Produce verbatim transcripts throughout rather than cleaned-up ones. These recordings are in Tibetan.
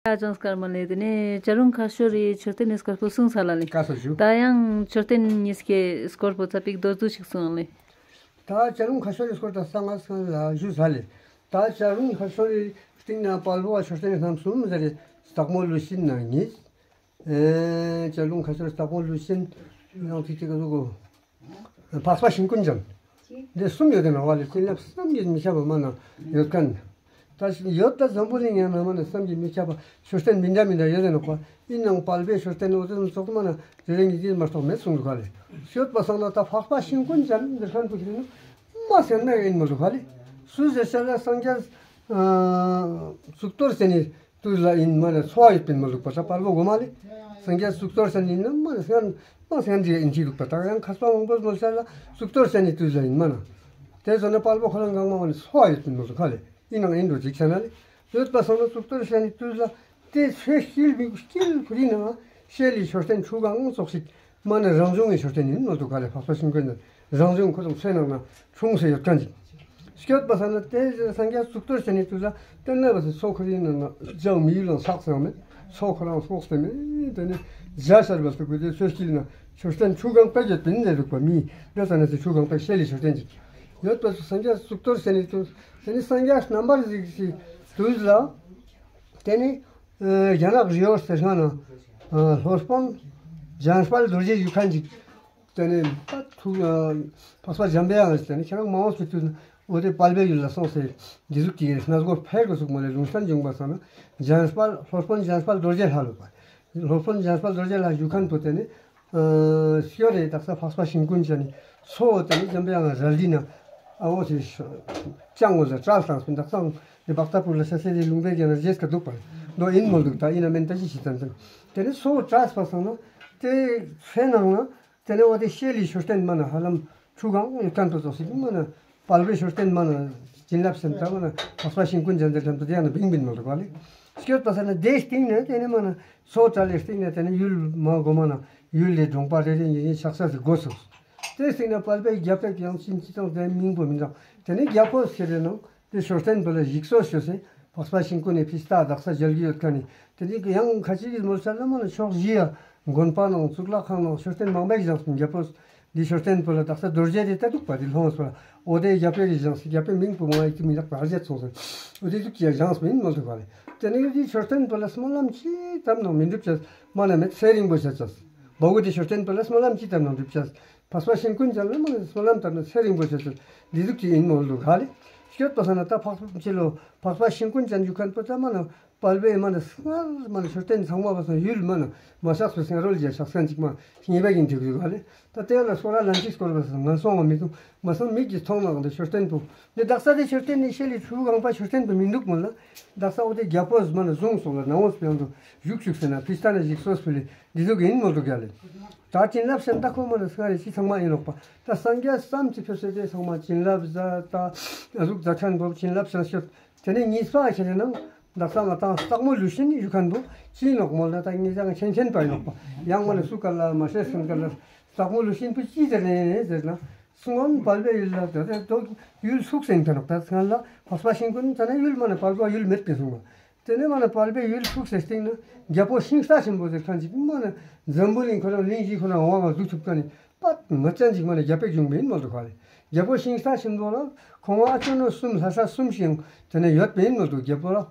ཨ་ཅང་སྐར་མ་ལེ། དེ་ནས་བྱ་རུང་ཁ་ཤོར་རི་མཆོད་རྟེན་ནི་སྐོར་པོ་གསུངས་ས་ལ་ལེ། བཀའ་སྩལ་ཞུ། ད་ཡང་མཆོད་རྟེན་གཉིས་ཀའི་སྐོར་པོ་ཙ་པིག་རྡོ་རྫུ་ཞིག་གསུངས་ལེ། ད་བྱ་རུང་ཁ་ཤོར་རི་སྐོར་ད་ས་ང་ས་ལ་ཞུ་ས་ལེ། ད་བྱ་རུང་ཁ་ཤོར་རི་སྟེང་ན་དཔལ་བོ་བ་མཆོད་རྟེན་རྣམ་གསུམ་ཟེར་རེ། སྟག་མོ་ཀླུ་བྱིན་ན་གཉིས། ཨེ་བྱ་རུང་ཁ་ཤོར་སྟག་མོ་ཀླུ་བྱིན་ཡང་ཐིག་ཐིག་ག་ཟུག་གོ། འཕགས་པ་ཤིང་ཀུན་ཅན། འདི་གསུམ་ཡོད་དེ་ནོ་བ་ལེ། བྱིན་རླབས་བསམ་གྱིས་མི་ཁྱབ་པ་མ་ན་ཡོད་མཁན། ད་ཡོད་ད་འཛམ་བུ་གླིང་ཡང་ན་མ་ན་བསམ་གྱིས་མི་ཁྱབ་པ་མཆོད་རྟེན་མི་འདྲ་མི་འདྲ་ཡོད་དེ་ནོ་བ། ཡིན་ནའང་དཔལ་བེ་མཆོད་རྟེན་འོ་དེ་ཙམ་ཚོགས་མ་ན་རེ་རེ་གཉིས་གཉིས་མ་གཏོགས་མེད་གསུངས་འདུག་ག་ལེ། ཤོད་པ་སང་ན་ད་འཕགས་པ་ཤིང་ཀུན་ཅན་འདིར་ཁན་པོ་ཞིག་ནི་མ་ཟེར་ན་ཡིན་མ་འདུག་ག་ལེ། སུ་ཟེར་ཤ་ལ་སངས་རྒྱས་གཙུག་ཏོར་ཟེར་ནི། དུས་ལ་ཡིན་མ་ལ་འཚོ་བ་ཡོད་པའི་མ་ལུག་པ་ད་དཔལ་བོ་གོ་མ་ལེ། སངས་རྒྱས་གཙུག་ཏོར་ཟེར་ནི་ནི་མ་ལ་སྔར་མ་སྔར་འདྲི་འདྲི་ལུག་པ་ད་ཡང་ཁ་སང་མང་པོ་མོལ་ས་ལ་གཙུག་ཏོར་ཟེར་ནི་དུས་ལ་ཡིན་མ་ན། དེ་ཚོ་ནི་དཔལ་བོ་ཁོ་རང་གང་མ་བ་ནི་འཚོ་བ་ཡོད་པའི་མ་ལུག་ཁ་ལེ། ཡིན་ནང་ཡིན་འགྲོ་ཅིག་ཟེར་ན་ལེ། ཡོད་པ་སང་ན་གཙུག་ཏོར་ཟེར་ནི་དུས་ལ་དེ་ཚོའི་དཀྱིལ་མི་དཀྱིལ་ཁུ་རི་ནང་ཤེལ་ལི་མཆོད་རྟེན་ཆུ་གང་ཙོག་ཞིག་མ་ནི་རང་བྱུང་གི་མཆོད་རྟེན་ཡིན་ནོ་འདུག་ག་ལེ། འཕགས་པ་ཤིང་ཀུན་ནི་རང་བྱུང་ཁོ་ཚོ་ཚོའི་ནང་ན་འཁྲུངས་སེ་ཡོད་མཁན་ཅིག། སྐྱོད་པ་ས་ན་དེ་སངས་རྒྱས་གཙུག་ཏོར་ཟེར་ནི་དུས་ལ་དེ་ནས་བ་སི་མཚོ་ཁོ་རིའི་ནང་ན་ལྗང་མི་ཡུལ་ལ་སག་ཚང་མེད། མཚོ་ཁོ་རང་སོགས་པའི་མེད་དེ་ནི་རྒྱ་ཤར་བ་སུ་གུ་དེ་ཚོའི་དཀྱིལ་ན་མཆོད་རྟེན་ཆུ་གང་པད་ཡོད་པིན་ནས་རུག་པ་མི་འདི་ས་ན་སི་ཆུ་གང་པད་ཤེལ་ལི་མཆོད་རྟེན་ཅིག་ཡོད་པ་སུ་སངས་རྒྱས་གཙུག་ཏོར་ཟེར་ནི་དུས་དེ་ནི་སངས་རྒྱས་རྣམ་པར་གཟིགས་སི་དུས་ལ་དེ་ནི། ཨ་རྒྱ་ནག་རི་ཡོར་ཟེར་ཁང་ན་ཨ་སློབ་དཔོན་འཇམ་དཔལ་རྡོ་རྗེ་བཞུགས་མཁན་ཅིག། དེ་ནས་ད་ཐུགས་ཨ་འཕགས་པ་འཇམ་པའི་དབྱངས་ཟེར་ནས་ཁྱེད་རང་མ་འོངས་པའི་དུས་ན་འོ་དེ་དཔལ་བེ་ཡུལ་ལ་སོང་སེ་འདི་ཟུག་གི་སྣ་སྒོ་ཕལ་གོ་ཟུག་མ་ལས་ལུང་བསྟན་བྱུང་བ་སང་ན་འཇམ་དཔལ་སློབ་དཔོན་འཇམ་དཔལ་རྡོ་རྗེ་ལྷ་ལུག་པ། སློབ་དཔོན་འཇམ་དཔལ་རྡོ་རྗེ་ལྷ་བཞུགས་མཁན་པོ་དེ་ནི་ཨ་ཤོ་རེ་དག་ས་འཕགས་པ་ཤིང་ཀུན་ཅན་ནི་སོ་འོ་དེ་ནི་འཇམ་པའི་དབྱངས་རལ་འདི་ན་ཨ་འོ་དེ་ཅང་འོ་ལ་བཀྲལ་བཏང་སྤིན་དག་སང་དེ་བག་ཏ་པུར་ལ་ཤ་སེ་དེ་ལུང་པའི་རྒྱ་ན་རྗེས་ཀ་འདུག་པ་འདོ་ཡིན་མོ་འདུག་ད་ཡིན་ན་མིན་ད་ཅི་ཞིག་ཙམ་ཙམ་དེ་ནི་སོ་བཀྲལ་སྤ་སང་ན་དེ་ཚེ་ནང་ན། དེ་ནས་འོ་དེ་ཤེལ་ལི་མཆོད་རྟེན་མ་ན་ཧ་ལམ་ཆུ་གང་ཡོད་མཁན་དུ་ཙོགས་ཤིག་མ་ན་དཔལ་བེ་མཆོད་རྟེན་མ་ན་བྱིན་རླབས་ཟེར་ད་མ་ན་འཕགས་པ་ཤིང་ཀུན་ཅན་དེ་ལྷམ་དུ་དེ་ཡང་ན་བིང་བིང་མ་ལུག་པ་ལེ། སྐྱོད་པ་ས་ན་དེའི་སྟེང་ནས་དེ་ནས་མ་ན་སོ་བཀྲལ་ལི་སྟེང་ནས་དེ་ནས་ཡུལ་མ་གོ་མ་ན་ཡུལ་ལི་གྲོང་པ་རེ་རེ་ཡིན་ཡིན་ཆགས་ས་ཟིག་དགོས་སོ། དེའི་སྟེང་ནས་དཔལ་བེ་རྒྱལ་པོའི་ཡང་ཅིན་ཅི་དང་དེ་མིང་པོ་མི་འདྲ། དེ་ནས་རྒྱལ་པོ་ཟེར་རེ་ནང་དེ་མཆོད་རྟེན་པོ་ལ་ཞིག་གསོ་ཞུ་སེ་འཕགས་པ་ཤིང་ཀུན་ནས་ཕི་སྟ་དག་ས་མཇལ་གི་ཡོད་མཁན་ནི་དེ་ནས་ཡང་ཁ་ཅིག་གི་མོལ་ས་ལ་མ་ན་ཕྱོགས་བཞི་ཡ། དགོན་པ་ནང་གཙུག་ལག་ཁང་ནང་མཆོད་རྟེན་མང་པོ་ཞིག་བཞེངས་སོང་། རྒྱལ་པོ་འདི་མཆོད་རྟེན་པོ་ལ་དག་ས་རྡོ་རྗེ་རེ་ལྟ་འདུག་པ་འདི་ལྷོངས་སོ། འོ་དེ་རྒྱལ་པོའི་རེ་བཞེངས་སོང་། རྒྱལ་པོའི་མིང་པོ་མ་ཡིག་ཏུ་མི་ལག་པ་རྗེ་ཚོང་སོང་། འོ་དེ་ཟུག་ཅིག་བཞེངས་སོང་ཡིན་མོལ་འདུག་པ་རེད། དེ་ནས་འདི་མཆོད་རྟེན་པོ་ལ་སྨོན་ལམ་ཅི་བཏབ་ནང་མི་འགྲུབ་ཅེས་མ་ན་མེད། ཚེ་རིང་པོ་བྱ་ཅེས་བོ་གུ་འདི་མཆོད་རྟེན་པོ་ལ་སྨོན་ལམ་ཅི་བཏབ་ནང་འགྲུབ་ཅེས། འཕགས་པ་ཤིང་ཀུན་ཅན་ལ་མ་ན་སྨོན་ལམ་བཏབ་ན་ཚེ་རིང་པོ་བྱ་ཅེས་འདི་ཟུག་ཅིག་ཡིན་མོལ་འདུག་ག་ལེ། སྐྱོད་པ་ས་ན་ད་འཕགས་པ་ཕྱི་ལོ་འཕགས་པ་ཤིང་ཀུན་ཅན་རྒྱུ་མཁན་པོ་ད་མ་ན། དཔལ་བེ་མ་ན་སྔར་མ་ན་མཆོད་རྟེན་ཚང་མ་བ་སང་ཡུལ་མ་ན་མ་ཤགས་སུ་སེང་རོལ་རྒྱལ་ཤགས་སེང་ཅིག་མ་ངེས་པ་ཡིན་དུས་ཡོད་ག་ལེ། ད་དེ་ལ་སོ་ར་ལན་ཅིག་སྐོར་བ་སང་ངན་སོང་བ་མི་འདུག་མ་སང་མིག་གིས་མཐོང་ནའང་དེ་མཆོད་རྟེན་པོ་འདི་དག་ས་དེ་མཆོད་རྟེན་ནི་ཤེལ་ལི་ཆུ་གང་པ་མཆོད་རྟེན་པོ་མི་འདུག་མོ་ལ། དག་ས་འོ་དེ་རྒྱལ་པོ་མ་ན་བཟུང་སོང་ལ་ནང་འོ་སྤེལ་དུ་བཞུགས་བཞུགས་ཟེར་ན་ཕི་སྟ་ན་ཞིག་སོ་སྤེལ་ལི་འདི་ཟུག་ཡིན་མོ་འདུག་ག་ལེ། ད་བྱིན་རླབས་ཟེར་ད་ཁོ་མ་ན་སྔ་རེ་ཅི་ཚང་མ་ཡིན་ནོག་པ། ད་སངས་རྒྱས་བསམ་གྱི་ཕེབས་སེ་དེ་ཚང་མ་བྱིན་རླབས་ཟ་ད་ཟུག་ཟ་ཁན་པོ་བྱིན་རླབས་ཟ་ཤོད། དེ་ནས་གཉིས་པ་ཁྱེད་རེ་ནང་དག་ས་ང་དང་སྟག་མོ་ལུས་ཤིན་ཡུལ་མཁན་པོ་ཅི་ནོག་མོལ་ན་ད་ངེད་ཅག་མཁྱེན་མཁྱེན་པ་ཡིན་ནོག་པ། ཡང་མ་ནས་སུ་ག་ལ་མ་ཤེས་སུ་ག་ལ་སྟག་མོ་ལུས་ཤིན་པོ་ཅི་ཟེར་ནས་ཟེར་ན་སྔོན་དཔལ་བེ་ཡུལ་ལ་དེ་དེ་དོ་ཡུལ་ཚུགས་སེང་ཐ་ནོག་ད་སྔ་ལ་འཕགས་པ་ཤིང་ཀུན་ད་ནས་ཡུལ་མ་ནས་དཔལ་བེ་ཡུལ་མེད་པའི་སོང་བ། དེ་ནས་མ་ནས་དཔལ་བེ་ཡུལ་ཚུགས་སེ་སྟེང་ན་རྒྱལ་པོ་ཤིང་རྟ་ཆེན་པོ་ཟེར་མཁན་ཅིག་མ་ནས་འཛམ་བུ་གླིང་ཁོ་རང་གླིང་བཞི་ཁོ་རང་དབང་བ་བཟུང་ཐུབ་མཁན་ནི། པད་མ་ཅན་ཅིག་མ་ནས་རྒྱལ་པོའི་གཞུང་པ་ཡིན་མོལ་འདུག་ག་ལེ། རྒྱལ་པོ་ཤིང་རྟ་ཆེན་པོ་ལ་ཁོང་ཨ་ཅོ་ནོ་གསུམ་ལྷ་ས་གསུམ་ཞིང་དེ་ནས་ཡོད་པ་ཡིན་མོལ་འདུག་རྒྱལ་པོ་ལ།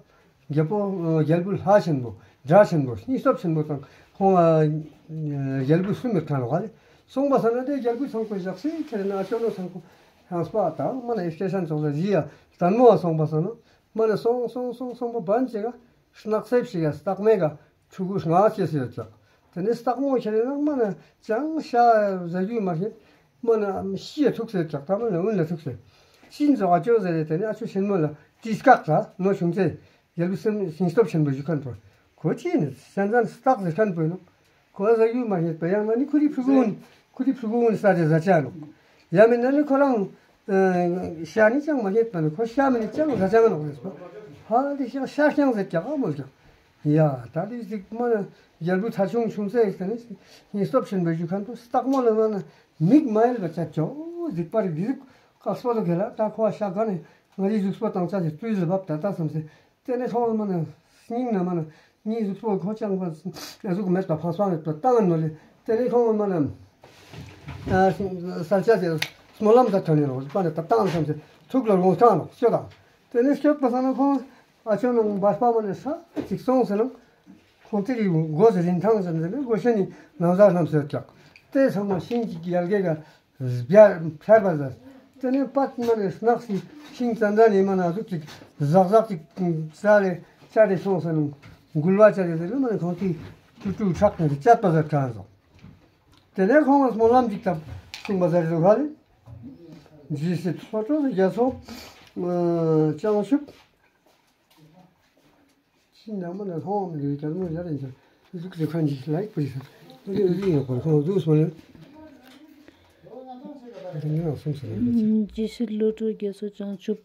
རྒྱལ་པོ་ཨ་རྒྱལ་བུ་ལྷ་ཆེན་པོ་དགྲ་ཆེན་པོ་སྙིང་སྟོབས་ཆེན་པོ་དང་ཁོང་ཨ་རྒྱལ་བུ་གསུམ་ཡོད་མཁན་ལོ་ག་ལེ། སོང་པ་ས་ན་དེ་རྒྱལ་བུ་ཚང་པོ་བཞག་སའི་ཁྱེད་ན་ཨ་ཅོ་ནོ་ཚང་པོ་ཧང་སྤ་དང་མ་ནས་སྟེ་ཤན་ཚོགས་ལ་བཞི་ཡ་དལ་མོ་བ་སོང་པ་ས་ན་མ་ནས་སོང་སོང་སོང་སོང་པོ་བན་ཅེ་ག་སྣག་ཚེབ་ཞིག་ཡ་སྟག་མེ་ག་ཕྲུ་གུ་ལྔ་སྐྱེས་སུ་ཡོད་ཀྱག་དེ་ནས་སྟག་མོ་ཁྱེར་ནང་མ་ན་ཅང་ཤ་ཟ་རྒྱུ་མ་ཤེས། མ་ན་ཤི་ཡ་ཐུག་སེ་ཀྱག་ད་མ་ན་ཨུན་ལ་ཐུག་སེ། ཤིན་ཙོ་ཨ་ཅོ་ཟེར་རེ་དེ་ནས་ཨ་ཅོ་ཆེན་མོ་ལ་ཏིས་ཀག་ལ་ནོ་བྱུང་ཚེ། རྒྱལ་པོ་སེམས་སྙིང་སྟོབས་ཆེན་པོ་ཞུ་མཁན་པོ། ཁོ་ཅི་ནི་སན་ཙན་སྟག་ཟེར་མཁན་པོ་ཡིན་ནོ། ཁོ་ཟ་རྒྱུ་མ་ཤེས་པ་ཡང་ན་ནི་ཁོ་རི་ཕྲུ་གུ་ཨུན་ཁོ་རི་ཕྲུ་གུ་ཨུན་ས་རེ་ཟ་ཅ་ནོ། ཡ་མེད་ན་ནི་ཁོ་རང་ཤ་ནི་ཅང་མ་ཤེས་པ་ནི་ཁོ་ཤ་མི་ནི་ཅང་ཟ་ཅ་ནོ་ཟེར་སོ། ཧ་དེ་ཤ་ཤ་རྐྱང་ཟེར་ཀྱག་ཨ་མོ་ཀྱག་ཡ། ད་དེ་ཅིག་མ་ན་རྒྱལ་བུ་ཐ་ཆུང་ཆུང་ཚེ་ཡིས་ནི་སྙིང་སྟོབས་ཆེན་པོ་ཞུ་མཁན་པོ་སྟག་མོ་ལ་མ་ན་མིག་མ་ཡལ་བ་ཅད་ཅོ་གཟིགས་པར་གཟིགས་ཁག་སོ་ལ་གེ་ལ་ད་ཁོ་བ་ཤ་ག་ནས་ང་རིའི་གཟུགས་པོ་དང་ཆ་ཞིག་བཏུས་ལ་བབ་ད་ད་བསམ་སེ་དེ་ནས་ཁོང་ལ་མ་ན་སྙིང་ན་མ་ན་ གཉིས་གཟུགས་པོ་ཁོ་ཅང་པ་གཟུགས་མེད་པ་ཕང་སང་མེད་པ་བཏང་ནོ་ལེ། དེ་ནས་ཁོང་མ་ན་ས་ཆ་དེ་སྨོན་ལམ་ད་ཐོན་ནས་རོགས་པ་ནས་ད་བཏང་བསམ་ཚེ་ཐུགས་ལ་རོང་ཐང་ནོ་སྐྱོ་དང་། དེ་ནས་སྐྱོད་པ་སང་ན་ཁོང་ཨ་ཆོ་ནང་འབར་པ་མ་ནས་ས་ཅིག་སོང་ཟེར་ན། ཁོང་དེ་རིགས་སྒོ་ཟེར་རིན་ཐང་ཟེར་ནས་སྒོ་ཤ་ནི་ནང་ཟ་རྣམས་ཟེར་ཀྱག། དེ་ཚང་མ་ཤིང་གི་ཡལ་གའི་ག་སྦྱར་ཕྱར་བ་ཟེར། དེ་ནས་པད་མ་ནས་སྣག་སི་ཤིང་ཙན་ཙན་ནས་མ་ན་ཟུག་ཅིག་ཟག་ཟག་ཅིག་ཟ་ལེ་ཅ་དེ་སོང་ཟེར་ནས་འགུལ་བ་ཅ་དེ་ཟེར་ནས་མ་ནས་ཁོང་དེ་ཀྲུ་ཀྲུ་ཁྲག་ནས་བཅད་པ་ཟེར་གང་སོང་། དེ་ནས་ཁོང་ལ་སྨོན་ལམ་ཅིག་བཏབ་གསུངས་པ་ཟེར་ཟུག་ཧ་ལེ། ཇི་སྲིད་ལྷོ་བྲག་རྒྱ་མཚོ་བྱང་ཆུབ། ཤིང་ནགས་མ་ནས་ལྷོང་ལུས་རྒྱལ་མོ་ཡར་ཡིན་ཟེར། གཟུགས་ཀྱི་ཁོན་གྱིས་ལ་ཡིག་པུ་ཡིན་ཟེར། ཨུ་ལི་ཨུ་ལི་ཡིན་ཁོར་ཁོང་གཟུགས་སོང་ལེ། དེ་ནས་གསུངས་ཟེར་ལེ། ཇི་སྲིད་ལྷོ་བྲག་རྒྱ་མཚོ་བྱང་ཆུབ་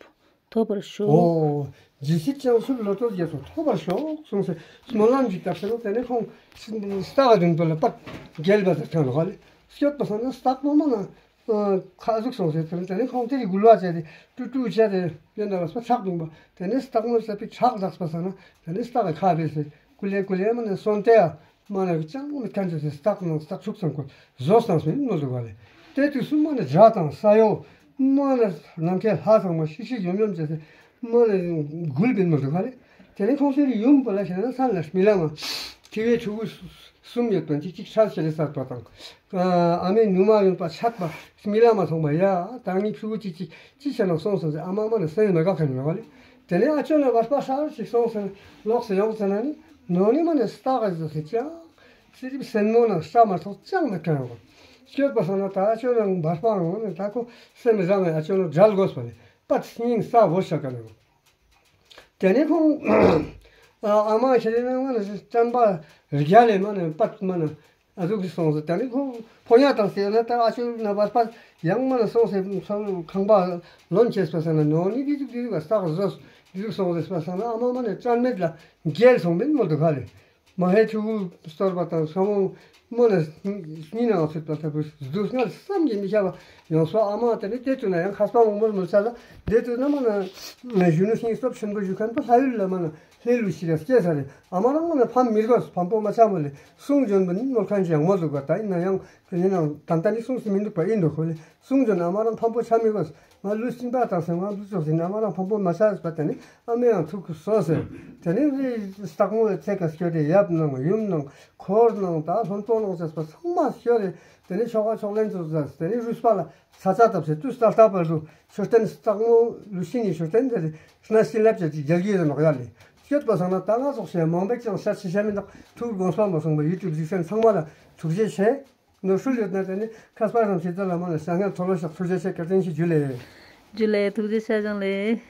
ཐོབ་པར་ཤོག། ཨོ། ཇི་སྲིད་བྱང་ཆུབ་ལྷོ་བྲག་རྒྱ་མཚོ་ཐོབ་པར་ཤོག་གསུངས་ཟེར། སྨོན་ལམ་ཅིག་བཏབ་ཟེར་ནོ། དེ་ནས་ཁོང་སྟག་གི་མདུན་དུ་ལ་པད་རྒྱལ་བ་ཟེར་ཐོན་ལོ་ཧ་ལེ། སྐྱོད་པ་སང་ན་སྟག་མོ་མ་ན། ཁ་ཟུག་སོང་ཟེར་དེ་ནས་ཁོང་དེ་རིགས་འགུལ་བ་བྱས་ཏེ་ཀྲུ་ཀྲུ་བྱས་ཏེ་ཡོན་ཏན་ལ་སོགས་ཁྲག་བླུགས་པ། དེ་ནས་སྟག་མོ་ཟེར་བའི་ཁྲག་འཛག་པ་སང་ན་དེ་ནས་སྟག་གི་ཁ་བས་ཟེར་ཀུ་ལེ་ཀུ་ལེ་མ་ནས་སོན་ཏེ་ཡ་མ་ནས་ཅང་མི་ཁན་ཆུ་ཟེར་སྟག་ནང་སྟག་ཕྱུགས་སང་ཁོ་བཟོ་སྟངས་སུ་ཡིན་མོ་འདུག་བ་ལེ། དེ་དུས་སུ་མ་ནས་དགྲ་དང་ས་གཡོ་མ་ནས་ནམ་མཁའི་ལྷ་ཚང་མ་ཤི་ཤི་ཡོམ་ཡོམ་བྱས་ཏེ་མ་ནས་འགུལ་བིན་མོ་འདུག་བ་ལེ། དེ་ནས་ཁོང་ཚོའི་ཡུམ་པོ་ལ་ཞེ་ན་ས་ལ་རྨི་ལམ་མ་ཐི་བའི་ཕྲུ་གུ་གསུམ་ཡོད་པ་གཅིག་གཅིག་ཆར་ཞལ་ལས་བསད་པ་དང་། ཨ་མའི་ནུ་མ་ཡོད་པ་ཆད་པ་རྨི་ལམ་མ་མཐོང་བ་ཡ། ད་ངའི་ཕྲུ་གུ་གཅིག་གཅིག་ཅི་བྱས་ན་སོང་སོང་ཟེར་ཨ་མ་མ་ནས་སེམས་མ་དགའ་མཁན་ཡོད་པ་ལེ། དེ་ནས་ཨ་ཅོ་ནས་བར་པ་ཧྲ་ཅིག་སོང་ཟེར་ལོག་སེ་ཡོང་ཟེར་ན་ནི་ནོ་ནི་མ་ནས་སྟག་ག་ཟེར་ཟེར་ཅང་ཙི་རིབ་སེན་མོ་ནང་སྐྲ་མ་ཐོག་ཅང་མེད་མཁན་ཡོད་པ། སྐྱོད་པ་སང་ན་ད་ཨ་ཅོ་ནས་བར་པ་ངོ་ནས་ད་ཁོ་སེམས་བཟང་བའི་ཨ་ཅོ་ནས་འབྲལ་དགོས་པ་ལེ། པད་སྙིང་ས་བོ་ཤ་ག་ནས། དེ་ནས་ཁོང་ཨ་མ་ཁྱེད་རེ་ནང་ང་ནས་སྤྲན་པ་རྒྱ་ལས་མ་ནས་པད་མ་ནས་ཨ་ཟུག་གི་སོང་ཟེར། དེ་ནས་ཁོང་ཕོ་ཉ་དང་ཟེར་ན་ད་ཨ་ཆུ་ན་བར་པ་ཡང་མ་ནས་སོང་ཟེར་ཁང་པ་ལོན་བྱས་པ་སང་ན་ནོ་ནི་འདི་ཟུག་འདི་ཟུག་ག་སྟག་བཟོས་འདི་ཟུག་སོང་ཟེར་པ་སང་ན་ཨ་མ་མ་ནས་སྤྲན་མེད་ལ་རྒྱལ་སོང་མིན་མོ་འདུག་ག་ལེ། མ་ཧེ་ཕྲུ་གུ་གསོར་བ་དང་ས་མོ་མོ་ནས་སྙིང་ནང་ཚུད་པ་ལྟ་བུ་སྡུག་བསྔལ་བསམ་གྱིས་མི་ཁྱབ་པ་ཡོང་སོགས། ཨ་མ་དེ་ནི་དེ་དུས་ན་ཡང་མཁས་པ་མང་པོར་མི་ཚད་ལ་དེ་དུས་ན་མ་ན་གཞོན་ནུ་ཤིང་སྟོབས་ཆེན་པོ་ཞུ་མཁན་པོ་ལྷ་ཡུལ་ལ་མ་ན་ལྷེ་ལུ་ཞིག་ལ་སྐྱེས་ས་རེད། ཨ་མ་རང་མ་ན་ཕམ་མི་དགོས། ཕམ་པོ་མ་ཆགས་མོ་ལེ། གསུང་འབྱོན་པ་ནི་ནོར་མཁན་ཞིག་ཡང་མོ་འདུག་པ། ད་ཡིན་ན་ཡང་དེ་ནི་ནང་ད་ལྟ་ནི་གསུང་སྲིད་མི་འདུག་པ་ཡིན་འདུག་ཁོ་ལེ། གསུང་འབྱོན་ཨ་མ་རང་ཕམ་པོ་ཆགས་མི་དགོས། ང་ལུས་སྦྱིན་པ་དང་སེམས་དབང་ལུས་ཕྱོགས་ཟིན་ཨ་མ་རང་ཕམ་པོ་མ་ཆགས་པ་དེ་ནི་ཨ་མའི་ཡང་ཐུགས་ཀྱི་སོ་ཟེར། དེ་ནི་རི་སྟག་མོ་ལ་ཚེ་ག་སྐྱོ་དེ་ཡབ་ནང་ཡུམ་ནང་འཁོར་ནང་ད་ལྷོ་མཐོ་ནང་ཟེར་པ་ཚང་མ་སྐྱོ་རེད། དེ་ནི་ཆོ་ག་ཕྱོགས་ལེན་ཚོ་ཟེར། དེ་ནི་རུས་པ་ལ་ས་ཆ་བཏབ་ཟེར་དུས་ལྟ་ལྟ་བར་དུ་མཆོད་རྟེན་སྟག་མོ་ལུས་ཤིང་གི་མཆོད་རྟེན་དེ་རེད། སྣ་ཤིང་ལེབ་ཅེས་ཀྱི་རྒྱལ་གྱི་རེ་ནོག་ཡ་ལེ། སྐྱོད་པ་སང་ན་ད་ང་ཚོགས་ཞེས་མང་པོ་ཅང་ཤ་ཆེ་ཤ་མི་འདུག་ཐུགས་དགོངས་པ་མ་སོང་བ་ཡུ་ཊུབ་གཟིགས་མཁན་ཚང་མ་ལ་ཐུགས་རྗེ་ཆེ། ནོར་འཁྲུལ་ཡོད་ན་དེ་ནི་མཁས་པ་རྣམས་ཤེས་ཚད་ལ་མ་ལ་བྱ་ངན་མཐོལ་ལོ་བཤགས། ཐུགས་རྗེ་ཆེ། བཀའ་དྲིན་ཆེ། ཇུ་ལེ། ཇུ་ལེ། ཐུགས་རྗེ་ཆེ་ཞང་ལེ།